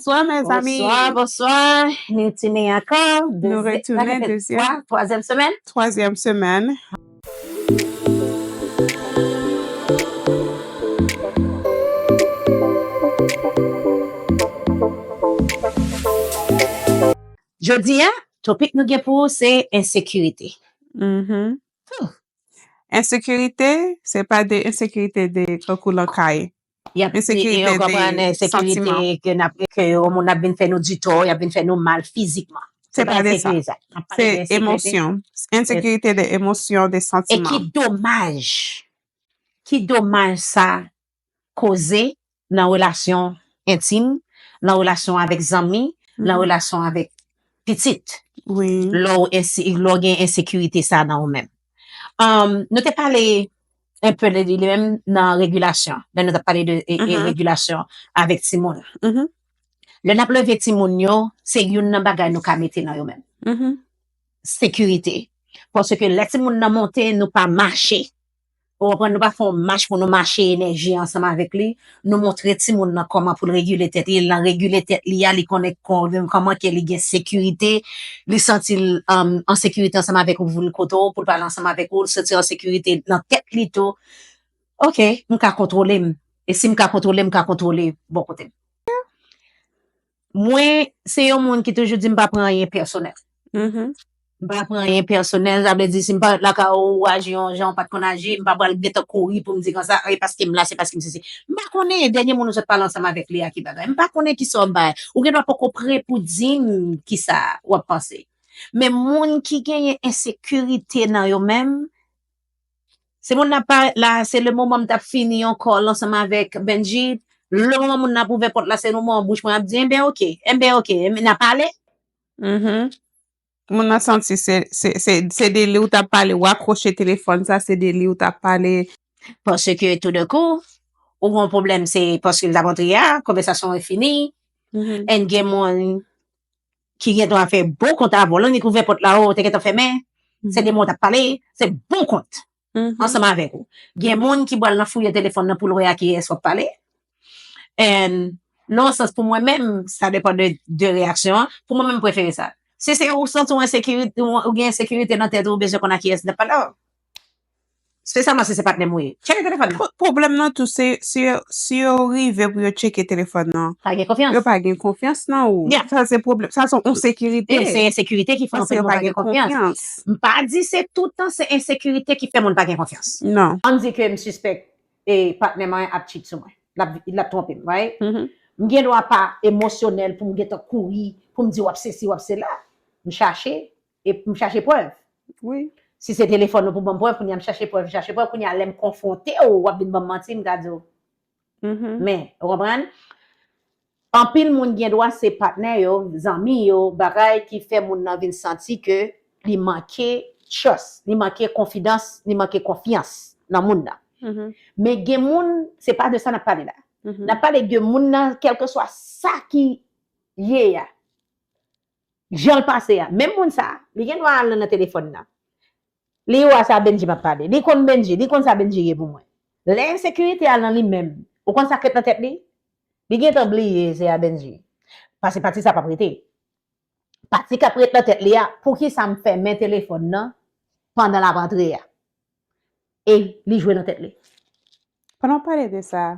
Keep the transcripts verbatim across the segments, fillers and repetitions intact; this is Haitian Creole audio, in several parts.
Bonswa, mezanmi. Bonswa, bonswa. Nou tounen ankò. Nou retounen dezyèm. Twazyèm semèn. Twazyèm semèn. Jodi a, topik nou gen pou ou se ensekirite. Ensekirite, se pa de ensekirite de kankou lakay. Y ap, e, e, ensekirite de santiman. Ensekirite ke n ap, ke yon moun ap vin fè nou di tò, y ap vin fè nou mal fizikman. Se pa de sa. Se pa ensekirite sa. Se emosyon. Ensekirite de emosyon, de santiman. E ki domaj, ki domaj sa koze nan relasyon entim, nan relasyon avèk zanmi, nan relasyon avèk pitit. Wi. Lè w ensi-, lè w gen ensekirite sa nan ou menm. Um, nou te pale enpe de li menm nan regilasyon. Lè nou t ap pale de e, e, regilasyon avèk timoun. Lè n ap leve timoun yo, se youn nan bagay nou ka mete nan yo menm. Sekirite. Paske lè timoun nan monte, nou pa mache. Ou konprann, nou pa fè yon mach pou nou mache enèji ansanm avèk li. Nou montre timoun nan kòman pou l regile tèt li. Nan regile tèt li a, li konnen kò-, kòman ke li gen sekirite. Li santi l, um, an sekirite ansanm avèk ou pou vin kote w, pou l pale ansanm avèk ou, l santi an sekirite nan tèt li tou. Ok, m ka kontwole m. E si m ka kontwole m, m ka kontwole bò kote m. Mwen, se yon moun ki toujou di m pa pran anyen pèsonèl. M pa pran anyen pèsonèl, sa vle di si m parèt lakay ou, ou aji yon jan ou pa t konn aji, m pa pral gentan kouri pou m di konsa, e paske m la, se paske m sesi. M pa konnen dènye moun ou sot pale ansanm avèk li a ki bagay. M pa konnen kisa w bay. Ou gen dwa poko pre pou di m kisa w ap panse. Men moun ki genyen ensekirite nan yo menm, se moun nan parèt la, se le moman m t ap fini yon call ansanm avèk Benji. Le moman moun nan ap ouvè pòt la, se le moman bouch mwen ap di, enben, ok, enben, ok, enben, n a pale. Moun nan santi se, se, se, se de li ou t ap pale, ou akwoche telefòn sa, se de li ou t ap pale. Paske toudenkou, ou gen yon pwoblèm, se paske l t ap antre a, konvèsasyon an fini, and gen moun ki gen dwa fè bon kont avè w, l annik ouvè pòt la, ou te gentan fèmen, se de moun w t ap pale, se bon kont ansanm avèk ou. Gen moun ki pral nan fouye telefòn nan pou l wè a kiyès w ap pale. And, nan yon sans, pou mwen menm, sa depann de, de reyaksyon an. Pou mwen menm, m prefere sa. Si se ou santi w ensekirite, ou, ou gen ensekirite nan tèt ou, ou bezwen konn a kiyès n ap pale. Espesyalman si se patnè m ou ye. Tcheke telefòn nan. Pwoblèm nan tou, se, se, si yo rive pou yo tcheke telefòn nan, pa gen konfyans. Yo pa gen konfyans nan ou. Sa se pwoblèm. Sa se yon ensekirite. E se ensekirite ki fè anpil moun pa gen konfyans. M pa di se toutan se ensekirite ki fè moun pa gen konfyans. Non. Ann di ke m sispèk e patnè mwen ap cheat sou mwen. L ap, l ap twonpe m, right? M gen dwa pa emosyonèl pou m gentan kouri, pou m di w ap sesi, w ap sela. M chache, e m chache prèv. Wi. Si se telefòn ou pou ban m prèv, kounye a m chache prèv, m chache prèv, kounye a lè m konfwonte w, w ap vin ban m manti, m ka di w. Men, ou konprann? Anpil moun gen dwa se patnè yo, zanmi yo, bagay ki fè moun nan vin santi ke li manke trust, li manke konfidans, li manke konfyans nan moun nan. Men gen moun, se pa de sa n ap pale la. N ap pale de moun nan, kèlkeswa sa ki ye a. Jan l pase a. Menm moun sa, li gen dwa al nan telefòn nan. Li wè se a Benji m ap pale. Li konn Benji, li konn sa Benji ye pou mwen. Lè ensekirite al nan li menm, ou konn sa k ret nan tèt li? Li gentan bliye se a Benji. Paske pati sa p ap rete. Pati k ap ret nan tèt li a, poukisa m fèmen telefòn nan pandan l ap antre a? E li jwe nan tèt li. Pandan w pale de sa,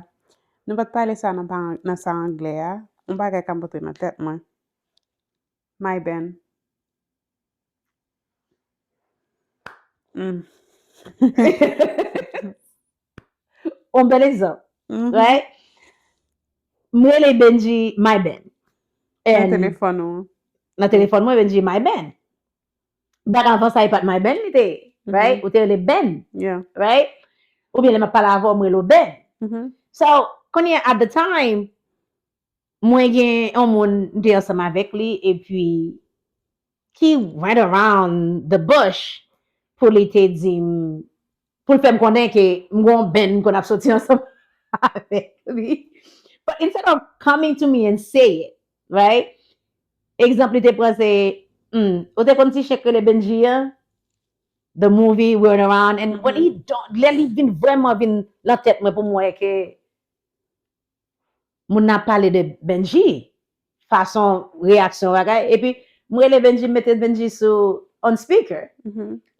nou pa t pale sa nan pa, nan sa anglè a, yon bagay k ap monte nan tèt mwen. My band. Mm. On bèl egzanp. Right? M rele Benji my band. Nan telefòn ou. Nan telefòn mwen, Benji my band. But avan sa, e pa t my band li te ye, right? Ou te rele Ben, right? Oubyen lè m ap pale avè w, m rele w Ben. So, kounye a, at the time, mwen gen yon moun m te ansanm avèk li, epi he went around the bush pou li te di m, pou l fè m konnen ke m gon band m konn ap soti ansanm avèk li. But instead of coming to me and say it, right? Egzanp li te pran se, hmm, ou te konn ti chen k rele Benji an? The movie went around, and when he don't, lè li vin vrèman vin nan tèt mwen pou m wè ke moun nan ap pale de Benji. fason reyaksyon bagay. Epi, m rele Benji, m mete Benji sou on speaker.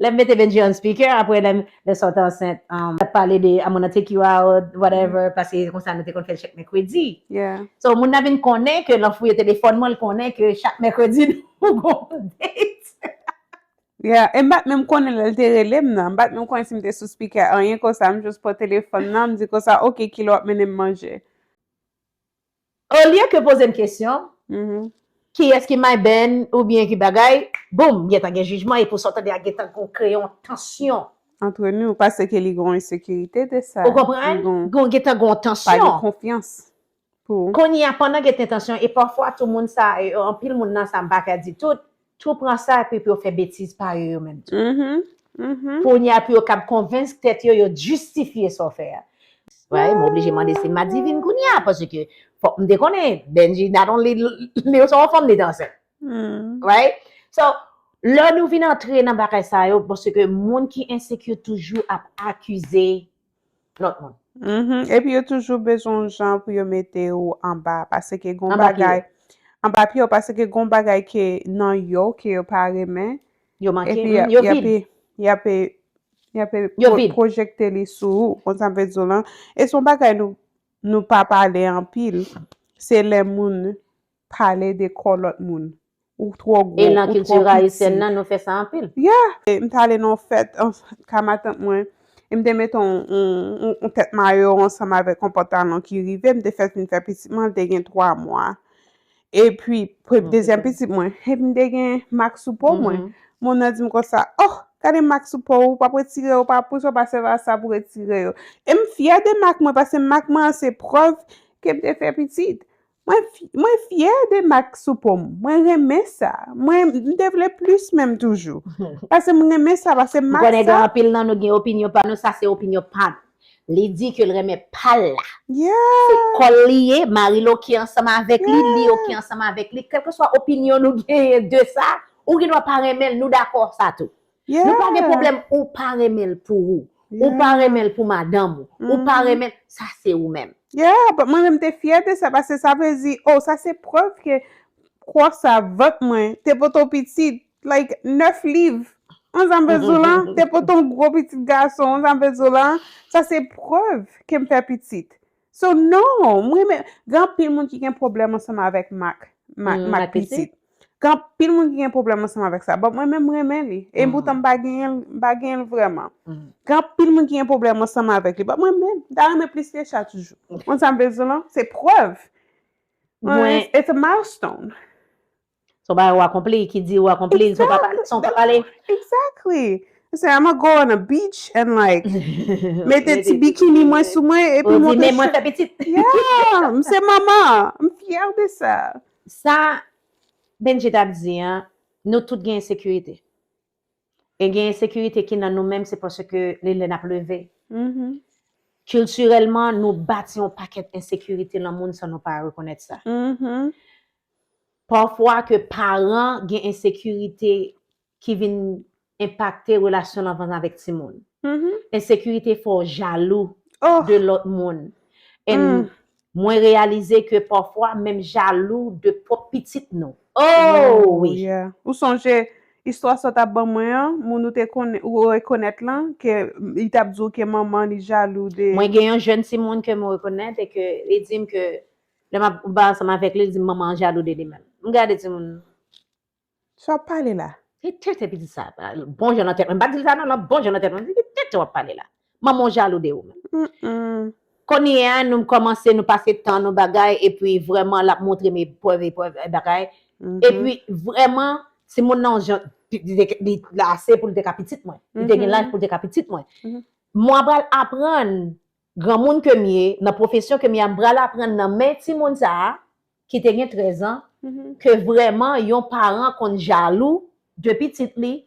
Lè m mete Benji on speaker, apre lè, lè sa w te ansent, um, l ap pale de I'm gonna take you out, whatever, paske konsa nou te konn fè l chak mèkredi. So, moun nan vin konnen ke l ap fouye telefòn mwen, l konnen ke chak mèkredi nou gon date. Yeah, e m pa t menm konnen lè l te rele m nan. M pa t menm konnen si m te sou speaker, anyen konsa. M jis pran telefòn nan, m di konsa, "Ok, kilè w ap mennen m manje?" Olye ke poze m kesyon, kiyès ki may ben oubyen ki bagay, boum, gentan gen jijman, epi w sa w tande a gentan gon kreyon tansyon. Antre nou, paske li gon ensekirite de sa. Ou konprann? Gon gentan gon tansyon. Pa gen konfyans. Pou. Kounye a, pandan gen tansyon, e pafwa tou moun sa, e, anpil moun nan sa, m pa ka di tout, tou pran sa epi pou yo fè betiz pa yo, yo menm tou. Kounye a, pou yo kab konvenk tèt yo, yo jistifye sa w fè a. Right? M oblije mande se madivin kounye a, paske fòk m te konnen, Benji, not only li se yon fanm, li te ansent. Right? So, lè nou vin antre nan bagay sa yo, paske moun ki ensecure toujou ap akize lòt moun. Epi yo toujou bezwen yon jan pou yo mete ou anba, paske gon bagay, anba pye w, paske gon bagay ke nan yo, ke yo pa renmen, yo manke, yo vid. Y ap, y ap pwojekte li sou ou, konn sa m vle di w lan. E se yon bagay nou, nou pa pale anpil, se lè moun pale de kò lòt moun. Ou twò gwo, ou twò piti. E nan kilti ayisyèn nan, nou fè sa anpil. Yeah. M t ale nan yon fèt ka matant mwen, e m te mete yon, yon, yon tèt mayo ansanm avèk yon pantalon ki rive, m te fèk fin fè pitit mwen, l te gen twa mwa. Epi, dezyèm pitit mwen, epi m te gen mak sou po mwen. Moun nan di m konsa, "Oh, gade mak sou po w, w p ap retire yo, w p ap, poukisa w pa sèvi a sa pou retire yo?" E m fyè de mak mwen, paske mak mwen an se prèv ke m te fè pitit. Mwen, mwen fyè de mak sou po m. Mwen renmen sa. Mwen, m te vle plis menm toujou. Paske m renmen sa, paske mak sa. M konnen gen anpil nan nou gen opinyon pa nou, sa se opinyon pa nou. Li di ke l renmen pa l la. Se kò l li ye, mari l oke ansanm avèk li, li oke ansanm avèk li. Kèlkeswa opinyon nou genyen de sa, ou gen dwa pa renmen l, nou dakò sa tou. Nou pa gen pwoblèm ou pa renmen l pou ou. Ou pa renmen l pou madanm ou. Ou pa renmen l, sa se ou menm. Yeah, but mwen menm te fyè de sa, paske sa vle di, oh, sa se prèv ke kò sa, vant mwen, te pote yon pitit, like, nèf liv. Ou konn sa m vle di w lan, te pote yon gwo pitit gason, ou konn sa m vle di w lan, sa se prèv ke m fè pitit. So, non, mwen menm, gen anpil moun ki gen pwoblèm ansanm avèk mak, mak, mak pitit. Gen anpil moun ki gen pwoblèm ansanm avèk sa. But mwen menm, m renmen li. E poutan m pa genyen l, m pa genyen l vrèman. Gen anpil moun ki gen pwoblèm ansanm avèk li. But mwen menm, m ta renmen plis ke sa toujou. Ou konn sa m vle di w lan? Se prèv. Mwen, it's a milestone. Se yon bagay ou akonpli, ki di ou akonpli, se yon pa pale. Exactly. Say, I'm gonna go on a beach and, like, mete ti bikini mwen sou mwen epi montre. Ou di, men mwen fè pitit. Yeah, m se manman. M fyè de sa. Sa Benji t ap di an, nou tout gen ensekirite. E gen ensekirite ki nan nou menm, se paske lè n ap leve. Kiltirèlman, nou bati yon pakèt ensekirite nan moun san nou pa rekonèt sa. Pafwa ke paran gen ensekirite ki vin enpakte relasyon l anvan avèk timoun. Ensekirite fè w jalou de lòt moun. And mwen reyalize ke pafwa menm jalou de pwòp pitit nou. Oh wi. Ou sonje istwa sa w t ap ban mwen an, moun ou te konnen, ou rekonèt lan, ke li t ap di w ke manman li jalou de. Mwen gen yon jèn timoun ke mwen rekonèt e ke li di m ke lè m ap ba ansanm avèk li, li di m manman an jalou de li menm. M gade timoun. Sa w ap pale la? Ki tenten pitit sa bon jan nan tèt mwen. M pa di l sa non, l ap bon jan nan tèt mwen. Ki tenten w ap pale la? Manman w jalou de ou menm. Kounye a, nou kòmanse, nou pase tan, nou bagay, epi vrèman, l ap montre m eprèv, eprèv, bagay. Epi, vrèman, timoun nan, yon jan, li, li, li ase pou l te ka pitit mwen. Li te gen laj pou l te ka pitit mwen. Mwen pral aprann granmoun ke m ye, nan pwofesyon ke m ye a, m pral aprann nan men timoun sa a, ki te gen trèz an, ke vrèman yon paran konn jalou de pitit li,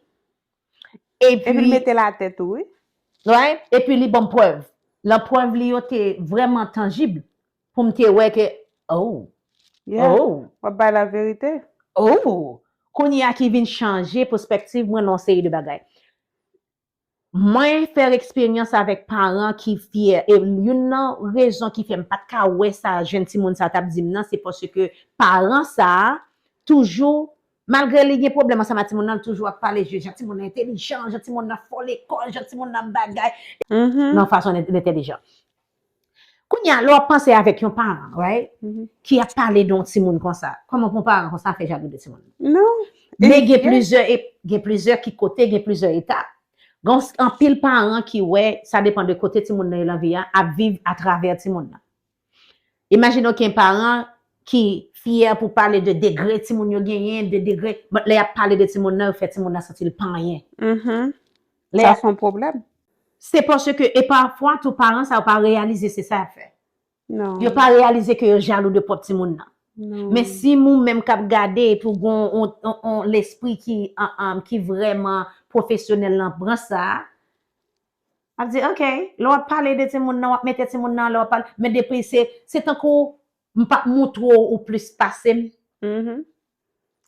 epi. Epi l mete l atè tou, wi. Right? Epi li ban m prèv. Lan prèv li yo te vrèman tanjib pou m te wè ke, oh, oh. W ap bay laverite. Oh, kounye a ki vin chanje pèspektiv mwen nan yon seri de bagay. Mwen fè eksperyans avèk paran ki fyè. E youn nan rezon ki fè m pa t ka wè sa jèn timoun sa t ap di m nan, se paske paran sa a toujou, malgre li gen pwoblèm ansanm ak timoun nan, li toujou ap pale de jan timoun nan entèlijan, jan timoun nan fò lekòl, jan timoun nan bagay, nan fason l entèlijan. Kounye a, lè w ap panse avèk yon paran, right? Ki ap pale de yon timoun konsa, kòman pou yon paran konsa fè jalou de timoun? Non. Men gen plizyè, gen plizyè ki kote, gen plizyè etap. Gen anpil paran ki wè, sa depann de kote timoun nan ye nan vi a, ap viv atravè timoun nan. Imajine w gen paran ki fyè pou pale de degre timoun yo genyen, de degre, but lè y ap pale de timoun nan, yo fè timoun nan santi l pa anyen. Sa se yon pwoblèm. Se paske, e pafwa tou paran sa yo pa reyalize se sa y ap fè. Yo pa reyalize ke yo jalou de pwòp timoun nan. Men si ou menm k ap gade epi w gen yon lespri ki, ki vrèman pwofesyonèl nan branch sa a, ap di, ok, lè w ap pale de timoun nan, w ap mete timoun nan, lè w ap pale, men depi se, se tankou m p ap moutre w ou plis pase m.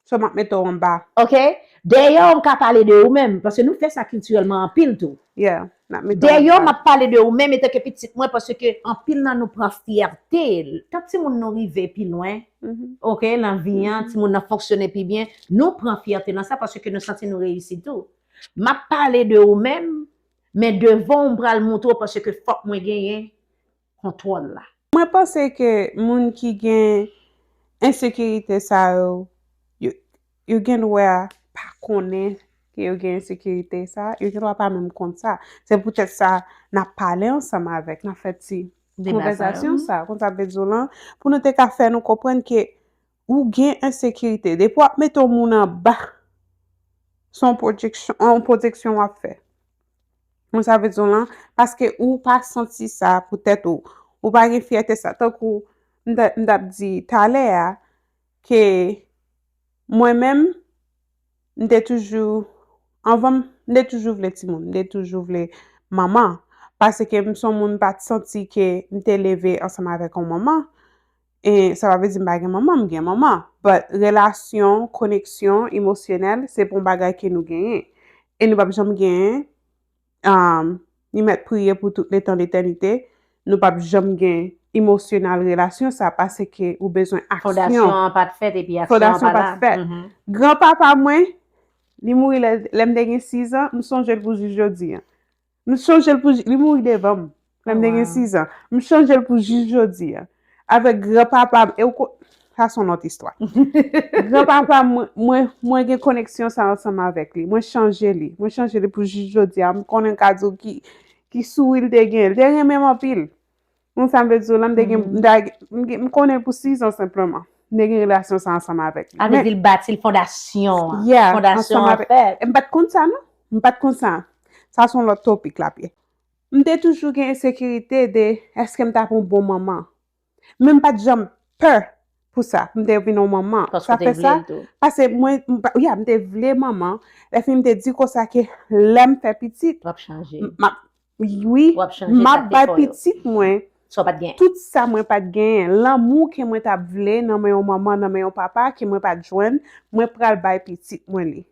So m ap mete w anba. Ok? Dèyè w m ka pale de ou menm, paske nou fè sa kiltirèlman anpil tou. Yeah, n ap mete w anba. Dèyè w m ap pale de ou menm etanke pitit mwen, paske anpil nan nou pran fyète. Tan timoun nou rive pi lwen, ok, nan vi an, timoun nan fonksyone pi byen, nou pran fyète nan sa paske nou santi nou reyisi tou. M ap pale de ou menm, men devan w m pral moutre w paske fòk mwen genyen kontwòl la. Mwen panse ke moun ki gen ensekirite sa yo, yo, yo gen dwa pa konnen ke yo gen ensekirite sa, yo gen dwa pa menm konn sa. Se poutèt sa n ap pale ansanm avèk, n ap fè ti konvèsasyon sa, konsa m vle di w lan, pou nou te ka fè nou konprann ke ou gen ensekirite. Depi w ap mete yon moun anba, se yon pwoteksyon, yon pwoteksyon w ap fè. Ou sa vle di w lan, paske ou pa santi sa pou tèt ou. Ou pa gen fyète sa. Tankou m t ap di talè a, ke mwen menm, m te toujou, anvan m, m te toujou vle timoun, m te toujou vle manman. Paske m se yon moun m pa t santi ke m te leve ansanm avèk yon manman. E sa pa vle di m pa gen manman, m gen manman. But relasyon, koneksyon emosyonèl, se pa yon bagay ke nou genyen. E nou p ap janm genyen, um, li mèt priye pou tout letan letènite, nou p ap janm gen emotional relasyon sa, paske ou bezwen aksyon. Fondasyon an pa t fèt epi aksyon an pa la. Fondasyon pa t fèt. Granpapa mwen, li mouri lè, lè m te gen sis an, m sonje l pou jis jodi an. M sonje l pou, li mouri devan m, lè m te gen sis an. M sonje l pou jis jodi an. Avèk granpapa m, e ou ko-, sa se yon lòt istwa. Granpapa m, mwen, mwen, mwen gen koneksyon sa ansanm avèk li. Mwen chanje li. Mwen chanje li pou jis jodi a. M konnen m ka di w ki, ki souri l te gen. L te renmen m anpil. Ou konn sa m vle di w lan, m te gen, m ta, m gen, m konnen l pou sis an senpleman. M te gen relasyon sa ansanm avèk li. Sa vle di l bati l fondasyon an. Yeah, fondasyon an fèt. E m pa t konn sa non. M pa t konn sa. Sa se yon lòt topik la pye. M te toujou gen ensekirite de èske m t ap yon bon manman. Men m pa t janm pè pou sa, pou m te vin yon manman. Sa fè sa, paske mwen, m pa, yeah, m te vle manman. Lè fini m te di konsa ke lè m fè pitit, m ap, wi, m ap bay pitit mwen tout sa mwen pa t genyen. Lanmou ke mwen t ap vle nan men yon manman, nan men yon papa, ke mwen pa t jwenn, mwen pral bay pitit mwen li.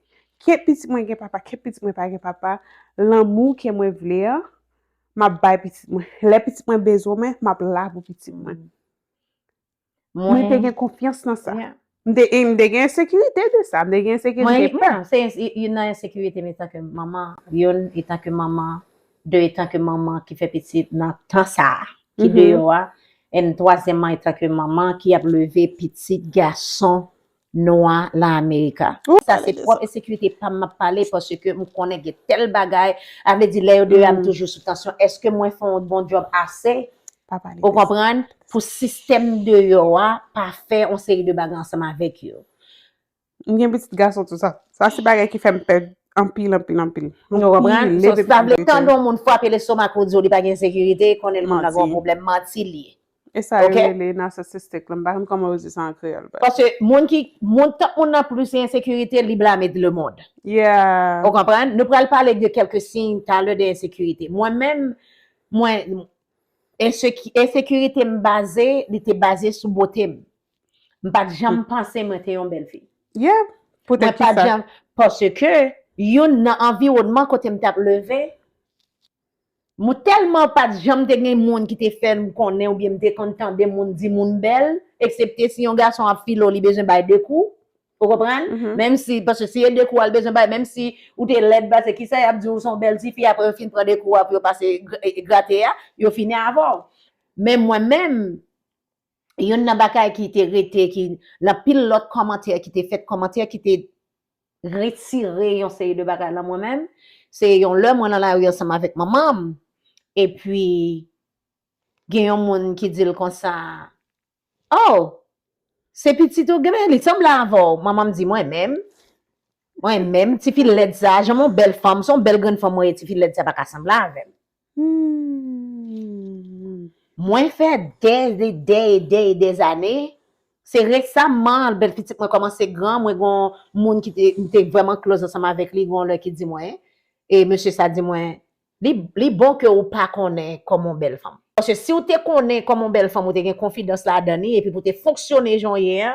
Ke pitit mwen gen papa, ke pitit mwen pa gen papa, lanmou ke mwen vle an, m ap bay pitit mwen. Lè pitit mwen bezwen mwen, m ap la pou pitit mwen. Mwen te gen konfyans nan sa. M te, e m te gen ensekirite de sa. M te gen ensekirite pè. Se youn nan ensekirite m etanke manman, youn etanke manman, de etanke manman ki fè pitit nan tan sa a, ki deyò a, and twazyèmman etanke manman ki ap leve pitit gason nwa lan Amerika. Sa se pwòp ensekirite pa m m ap pale paske m konnen gen tèl bagay. A vle di lè yo deyò a m toujou sou tansyon. Èske mwen fè yon bon djòb ase? Ou konprann? Pou sistèm deyò a pa fè yon seri de bagay ansanm avèk yo. M gen pitit gason tou sa. Sa se bagay ki fè m pè anpil, anpil, anpil. Ou konprann? Sa vle tande yon moun frape lestomak pou di w li pa gen sekirite, konnen l moun nan gen yon pwoblèm, manti l ye. E sa yo rele narcissistic la, m pa konn kòman yo di sa an kreyòl. Paske moun ki, moun, tank moun nan plis ensekirite, li blame lemonn. Ou konprann? Nou pral pale de kèlke siy talè de ensekirite. Mwen menm, mwen, enseki-, ensekirite m baze, li te baze sou bote m. M pa t janm panse mwen te yon bèl fi. Mwen pa t janm, paske youn nan anviwònman kote m t ap leve, Mwen tèlman pa t janm te gen moun ki te fè m konnen oubyen m te konn tande moun di moun bèl, eksepte si yon gason ap file w, li bezwen bay de kou. Ou konprann? Menm si, paske si e de kou a l bezwen bay, menm si ou te lèd, paske kisa y ap di w se yon bèl tifi, apre yo fin pran de kou a pou yo pase grate a, yo fini avè w. Men mwen menm, youn nan bagay ki te rete, ki, nan pil lòt kòmantè ki te fèt, kòmantè ki te retire yon seri de bagay nan mwen menm, se yon lè mwen nan lari ansanm avèk manman m, epi gen yon moun ki di l konsa, "Oh, se pitit ou, gen li sanble avè w." Manman m di, "Mwen menm? Mwen menm? Tifi lèd sa, jan m yon bèl fanm, se yon bèl grenn fanm mwen ye, tifi lèd sa pa ka sanble avè m." Hmm. Mwen fè dè, dè, dè, dè, dè zane. Se resaman, bèl pitit mwen kòmanse gran, mwen gon moun ki te, m te vrèman close ansanm avèk li, gon lè ki di mwen, e mesye sa di mwen, li, li bon ke ou pa konnen kòman yon bèl fanm. Paske si w te konnen kòman yon bèl fanm, ou te gen konfidans ladan li, epi pou te fonksyone jan w ye a,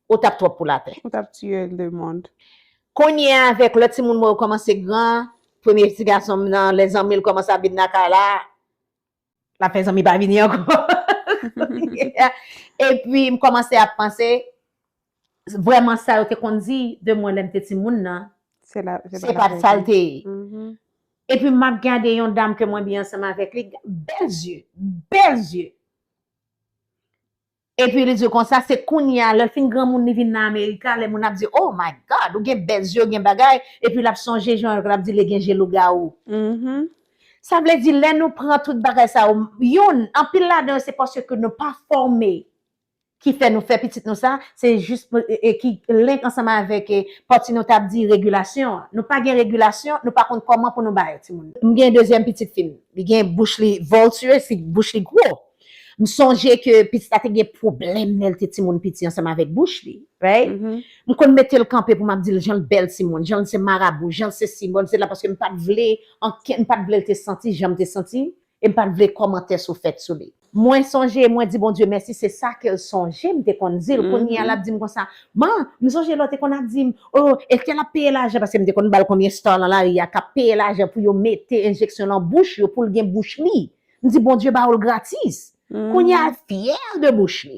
ou t ap twòp pou latè. Ou t ap tiye lemonn. Kounye a, avèk lòt timoun mwen yo kòmanse gran, premye ti gason m nan, lè zanmi l kòmanse ap vin lakay la, l ap fè zanmi pa vini ankò. Epi m kòmanse ap panse, vrèman sa yo te konn di de mwen lè m te timoun nan, se pa t sa l te ye. Epi m ap gade yon dam ke mwen byen ansanm avèk li, bèl zye, bèl zye. Epi li di konsa, se kounye a, lè l fin granmoun, li vin nan Amerika, lè moun ap di, "Oh my God, ou gen bèl zye, ou gen bagay," epi l ap sonje jan l ap di li gen je lougawou. Sa vle di, lè nou pran tout bagay sa yo, youn, anpil ladan yo, se paske nou pa fòme ki fè nou fè pitit nou sa, se jis pou, e, e ki link ansanm avèk, e, pati nou t ap di regilasyon an. Nou pa gen regilasyon, nou pa konn kòman pou nou bay timoun. M gen dezyèm pitit fi m. Li gen bouch li voluptuous, bouch li gwo. M sonje ke pitit la te gen pwoblèm lè l te timoun piti ansanm avèk bouch li, right? M konn mete l kanpe pou m ap di l jan l bèl timoun, jan l se marabou, jan l se si, jan l se la, paske m pa t vle ankenn, m pa t vle l te santi jan m te santi, e m pa t vle kòmantè sou fèt sou li. Mwen sonje, mwen di Bondye mèsi, se sa ke l sonje, m te konn di l. Kounye a, l ap di m konsa, "Man, m sonje lè w te konn ap di m, oh, entèl ap peye lajan," paske m te konn ba l konbyen star nan lari a k ap peye lajan pou yo mete enjeksyon nan bouch yo, pou l gen bouch li. M di, "Bondye ba w l gratis." Kounye a, l fyè de bouch li.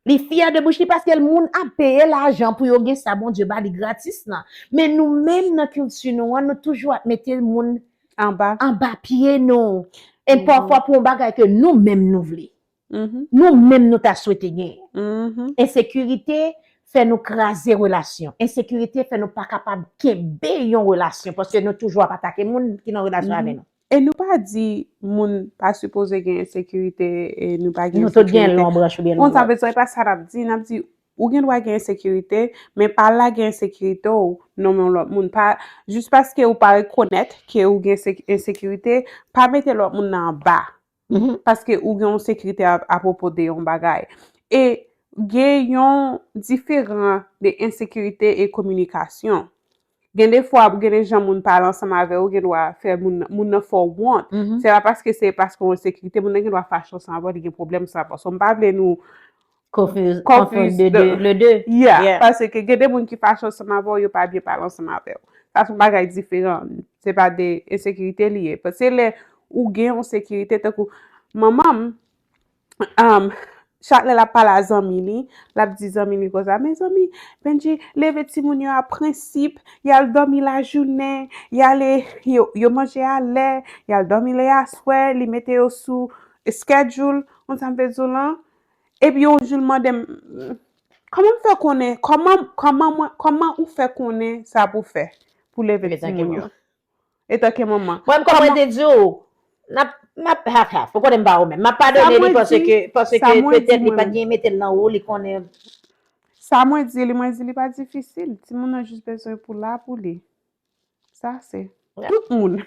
Li fyè de bouch li paske l moun ap peye lajan pou yo gen sa Bondye ba li gratis lan. Men nou menm nan kilti nou an, nou toujou ap mete moun anba, anba pye nou. E pafwa pou yon bagay ke nou menm nou vle. Nou menm nou ta swete genyen. Ensekirite fè nou kraze relasyon. Ensekirite fè nou pa kapab kenbe yon relasyon paske nou toujou ap atake moun ki nan relasyon avè nou. E nou pa di moun pa sipoze gen ensekirite, e nou pa gen ensekirite. Nou tout gen lon branch oubyen lon lòt. Konsa, e pa sa n ap di, n ap di, ou gen dwa gen ensekirite, men pa lage ensekirite w nan men yon lòt moun. Pa, jis paske ou pa rekonèt ke ou gen sek-, ensekirite, pa mete lòt moun nan anba. Paske ou gen yon sekirite a, apwopo de yon bagay. E gen yon diferan de ensekirite e kominikasyon. Gen de fwa, gen de jan moun pale ansanm avè w, gen dwa fè moun, moun nan fè w wont. Se pa paske se paske w ensekirite, moun nan gen dwa fache ansanm avè w, li gen pwoblèm sa, paske m pa vle nou confuse, confuse de, de, le deux. Yeah, paske gen de moun ki fache ansanm avè w, yo pa byen pale ansanm avè w. Sa se yon bagay diferan. Se pa de ensekirite li ye. Paske lè ou gen yon sekirite, tankou manman m, um, chak lè l ap pale a zanmi li, l ap di zanmi li konsa, "Men zanmi, Benji, leve timoun yo a prensip, y al dòmi lajounen, y ale, yo, yo manje alè, y al dòmi lè aswè, li mete yo sou schedule," ou konn sa m vle di w lan? Epi yon jou l mande m, "Kòman m fè konnen, kòman, kòman mwen, kòman ou fè konnen sa pou fè, pou leve timoun yo?" Etanke manman. Mwen, m kòmanse di w, n ap, n ap half half. Ou konnen m pa ou menm. M ap padone li paske, paske petèt li pa t gen mete l nan ou, li konnen. Sa mwen di li, mwen di li pa difisil. Timoun nan jis bezwen pou la pou li. Sa se. Tout moun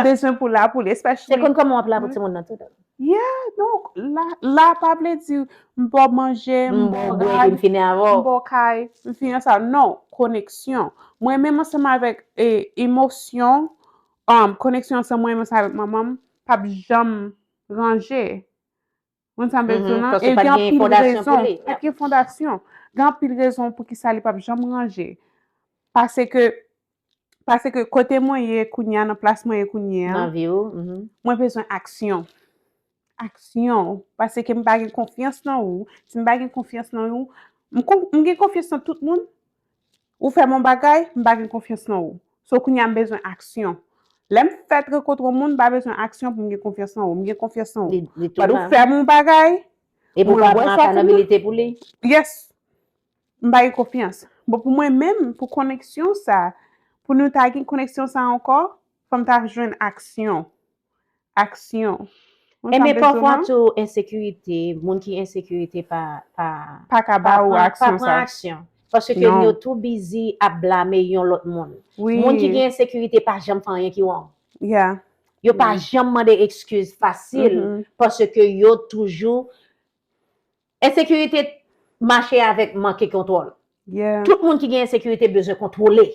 bezwen pou la pou li, especially. Se konn kòman w ap la pou timoun nan tou. Yeah, donk, la, la pa vle di m ba w manje, m ba w rad, m ba w kay, m fini sa. Non, koneksyon. Mwen menm ansanm avèk, e, emosyon, um, koneksyon ansanm mwen menm ansanm avèk manman m p ap janm ranje. Ou konn sa m vle di w lan? E gen anpil rezon. Pa t gen fondasyon. Gen anpil rezon pou ki sa li p ap janm ranje. Paske Paske kote mwen ye kounye a, nan plas mwen ye kounye a, Nan vi w. Mhm. Mwen bezwen aksyon. Aksyon. Paske m pa gen konfyans nan ou. Si m pa gen konfyans nan ou, m, kon- m gen konfyans nan tout moun. Ou fè m yon bagay, m pa gen konfyans nan ou. So kounye a m bezwen aksyon. Lè m fèt rankontre yon moun, m pa bezwen aksyon pou m gen konfyans nan ou. M gen konfyans nan ou. Li, li tou But ou la. Fè m yon bagay, E pou mwen pa wè pran sa pou mwen. Akanabilite pou li. Yes. M pa gen konfyans. Bon, pou mwen menm, pou koneksyon sa, pou nou ta gen koneksyon sa ankò, fò m ta jwenn aksyon. Aksyon. Ou E men sa pafwa bezwen? Tou ensekirite, moun ki ensekirite pa pa Pa ka ba ou pran- aksyon pa pran sa. Aksyon. Paske Non. Yo tou bizi ap blame yon lòt moun. Wi. Moun ki gen ensekirite pa janm fè anyen ki wrong. Yeah. Yo pa janm mande ekskiz fasil Mhm. Paske yo toujou. Ensekirite mache avèk manke kontwòl. Yeah. Tout moun ki gen ensekirite bezwen kontwole.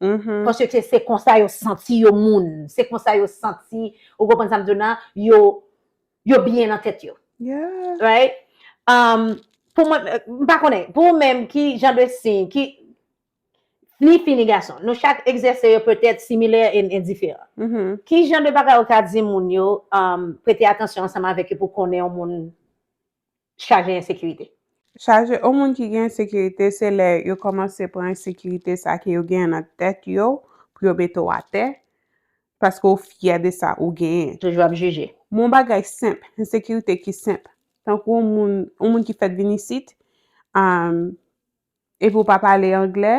Mhm. Paske se konsa yo santi yo moun. Se konsa yo santi, ou konprann sa m di w nan, yo, yo byen nan tèt yo. Yeah. Right? Um, pou mwen, m pa konnen, pou ou menm, ki jan de siy, ki, ni fi ni gason, nou chak egzèse yo petèt similè e, e diferan. Mhm. Ki jan de bagay ou ka di moun yo, um, prete atansyon ansanm avèk yo pou konnen yon moun chaje ensekirite? Chaje, yon moun ki gen ensekirite, se lè yo kòmanse pran ensekirite sa ke yo gen nan tèt yo, pou yo mete w atè, paske ou fyè de sa ou genyen. Toujou ap jije. Mon bagay senp, ensekirite ki senp. Tankou yon moun, yon moun ki fèt vin isit, um, epi ou pa pale anglè,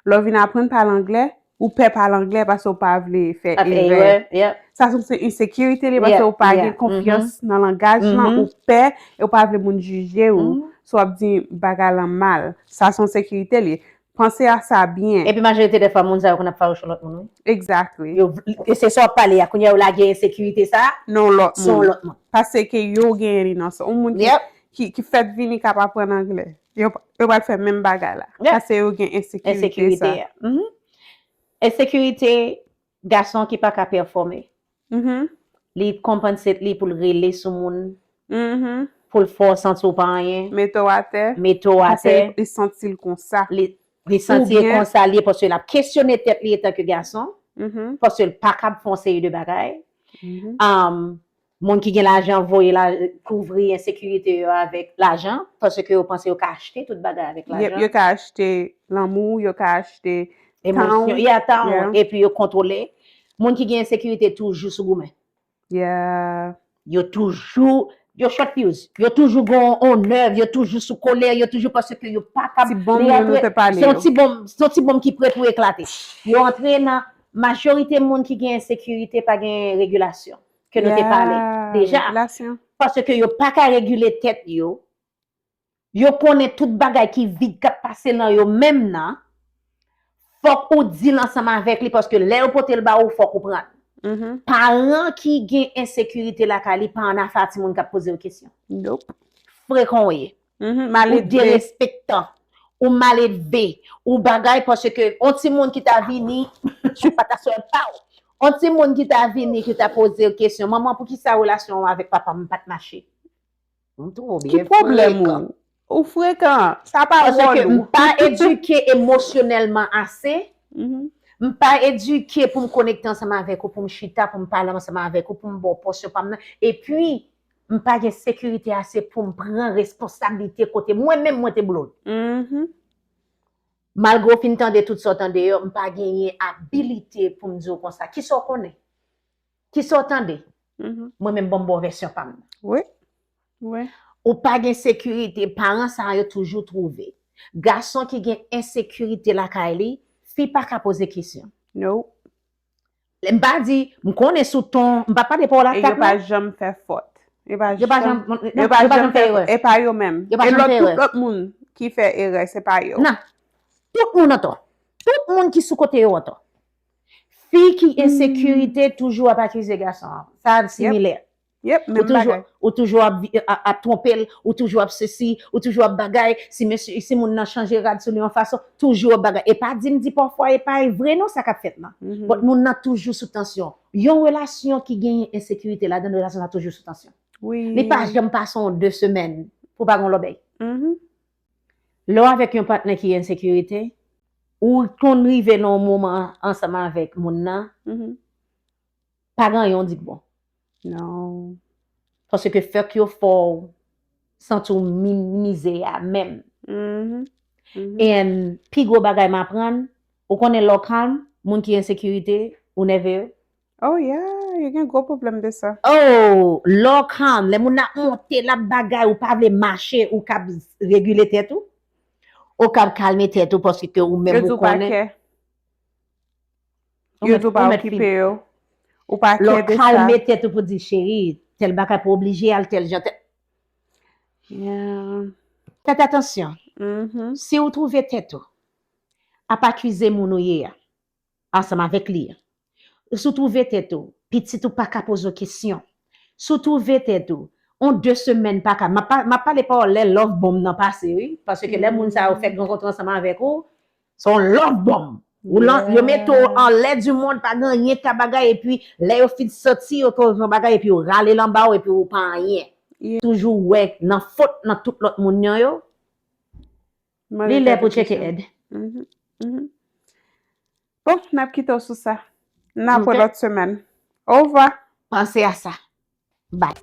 lè w vin aprann pale anglè, ou pè pale anglè paske ou pa vle fè Ap fè erè. Erè, yeah. Sa se yon ensekirite li paske Yeah, ou pa yeah, gen konfyans nan langaj lan, Mhm. Ou pè, e ou pa vle moun jije ou. Mhm. So w ap di bagay lan mal. Sa se yon ensekirite li. Panse a sa byen. Epi majorite de fwa, moun sa yo konn ap fawouch yon lòt moun, wi. Exactly. Yo, e se sa w ap pale a, kounye a yo lage ensekirite sa, Non, lòt se yon moun. Lòt moun. Paske yo gen li nan sa. Yon moun ki, Yep. Ki, ki fèt vini k ap aprann anglè. Yo, yo pral fè menm bagay la. Yep. Paske yo gen ensekirite Ensekirite sa. A. Mhm. Ensekirite, gason ki pa ka pèfòme. Mhm. Li konpanse li pou l rele sou moun, Mhm. Pou l fè w santi w pa anyen, Mete w atè. Mete w Paske atè. Li santi l konsa. Li, li santi l Oubyen- Konsa li ye paske l ap kesyone tèt li etanke gason, Mhm. Paske l pa kab fè yon seri de bagay. Mhm. Um, moun ki gen lajan voye la, kouvri ensekirite yo avèk lajan, paske yo panse yo ka achte tout bagay avèk Yep, lajan. Yo ka achte lanmou, yo ka achte Emosyon, tan. Yeah, tan, Yeah. Epi yo kontwole. Moun ki gen ensekirite toujou sou goumen. Yeah. Yo toujou, yo short fuse. Yo toujou gon on nèv, yo toujou sou kolè, yo toujou paske yo pa kab. Ti bonm yo nou te pale Se yon yo. Ti bonm, se yon ti bonm ki pre pou eklate. Yo antre nan majorite moun ki gen ensekirite pa gen regilasyon. Ke nou te pale Yeah, deja. Regilasyon. Paske yo pa ka regile tèt yo. Yo konnen tout bagay ki vid k ap pase nan yo menm nan. Fòk ou deal ansanm avèk li paske lè yo pote l ba ou, fòk ou pran l. Mhm. Paran ki gen ensekirite lakay li pa annafè a timoun k ap poze yo kesyon. Nope. Frekan w ye. Mhm. Ou Maledve. Derespektan. Ou maledve. Ou bagay paske yon timoun ki ta vini, chou pa ta sou pa w. Yon timoun ki ta vini, ki ta poze yo kesyon, manman, poukisa relasyon w avèk papa m pa t mache? M twò Ki byen pwoblèm frekan. Ou? Ou frekan. Sa pa Paske wòl m ou. Pa edike emosyonèlman ase. Mhm. M pa edike pou m konekte ansanm avèk ou, pou m chita, pou m pale ansanm avèk ou, pou m ba w pòsyon pa m nan. Epi, m pa gen sekirite ase pou m pran responsablite kote mwen menm mwen te blow l. Mhm. Malgre w fin tande tout sa w tande yo, m pa genyen abilite pou m di w konsa. Kisa w konnen? Kisa w tande? Mhm. Mwen menm, ban m ba w vèsyon pa m nan. Wi. Wi. Ou pa gen sekirite, paran sa yo toujou twouve. Gason ki gen ensekirite lakay li, fi pa ka poze kesyon. No. M pa di, m konnen sou ton, m pa pale pa w E yo pa latak non. Janm fè fòt. Yo pa Yo pa janm, janm, yo pa janm fè, e pa yo menm. Yo pa E janm lòt, fè tout erè. Lòt moun ki fè erè, se pa yo. Nan. Tout moun antò. Tout moun ki sou kote yo antò. Fi ki ensekirite toujou ap akize gason an. Sa similè. Yep, Ou menm toujou, bagay. Ou toujou ap, vi- ap, ap twonpe l, ou toujou ap sesi, ou toujou ap bagay, si mesye, si moun nan chanje rad sou li yon fason, toujou ap bagay. E pa di m di pafwa e pa vre non sa k ap fèt nan. Mhm. But moun nan toujou sou tansyon. Yon relasyon ki genyen ensekirite ladan, relasyon sa toujou sou tansyon. Wi. Li pa janm pase yon de semèn pou pa gen lòbèy. Mhm. Lè w avèk yon patnè ki ensekirite, ou konn rive nan yon moman ansanm avèk moun nan, Mhm. pa gen anyen w di k bon. Non. Paske fòk yo fè w santi w minimize a menm. Mhm. Mhm. And pi gwo bagay m aprann, ou konnen lè w kalm, moun ki ensekirite, ou nève yo. Oh yeah, yo gen gwo pwoblèm de sa. Oh, lè w kalm, lè moun nan ap monte, l ap bagay, ou pa vle mache, ou kab regile tèt ou. Ou kab kalme tèt ou paske ou menm Yo di ou w pa konnen. kè. Ou Yo mèt- di w pa ou mèt okipe fin- yo. Ou pa Lè kè w de sa. kalme tèt ou pou di, cheri, tèl bagay pa oblije al tèl jan, tèl. Yeah. Fèt atansyon. Mhm. Si w twouve tèt ou ap akize moun ou ye a, ansanm avèk li a, si w twouve tèt ou, pitit ou pa ka poze w kesyon, si w twouve tèt ou, on de semèn pa ka, m ap pa- m ap pale pawòl lè love bomb nan pase, wi, paske lè moun sa yo fèk rankontre ansanm avèk ou, se yon love bomb. Ou lan, yo mete w anlè di mond, pa gen anyen ka bagay, epi lè yo fin santi yo ke w se yon bagay, epi yo rale l anba w, epi ou pa anyen. Yeah. Toujou wè nan fot nan tout lòt moun yo, yo, Mande li lè tèt pou ou tcheke kesyon. Èd. Mhm, mhm. Bon, n ap kite w sou sa. N ap wè Ok. Lòt semèn. Au revoir. Panse a sa. Bye.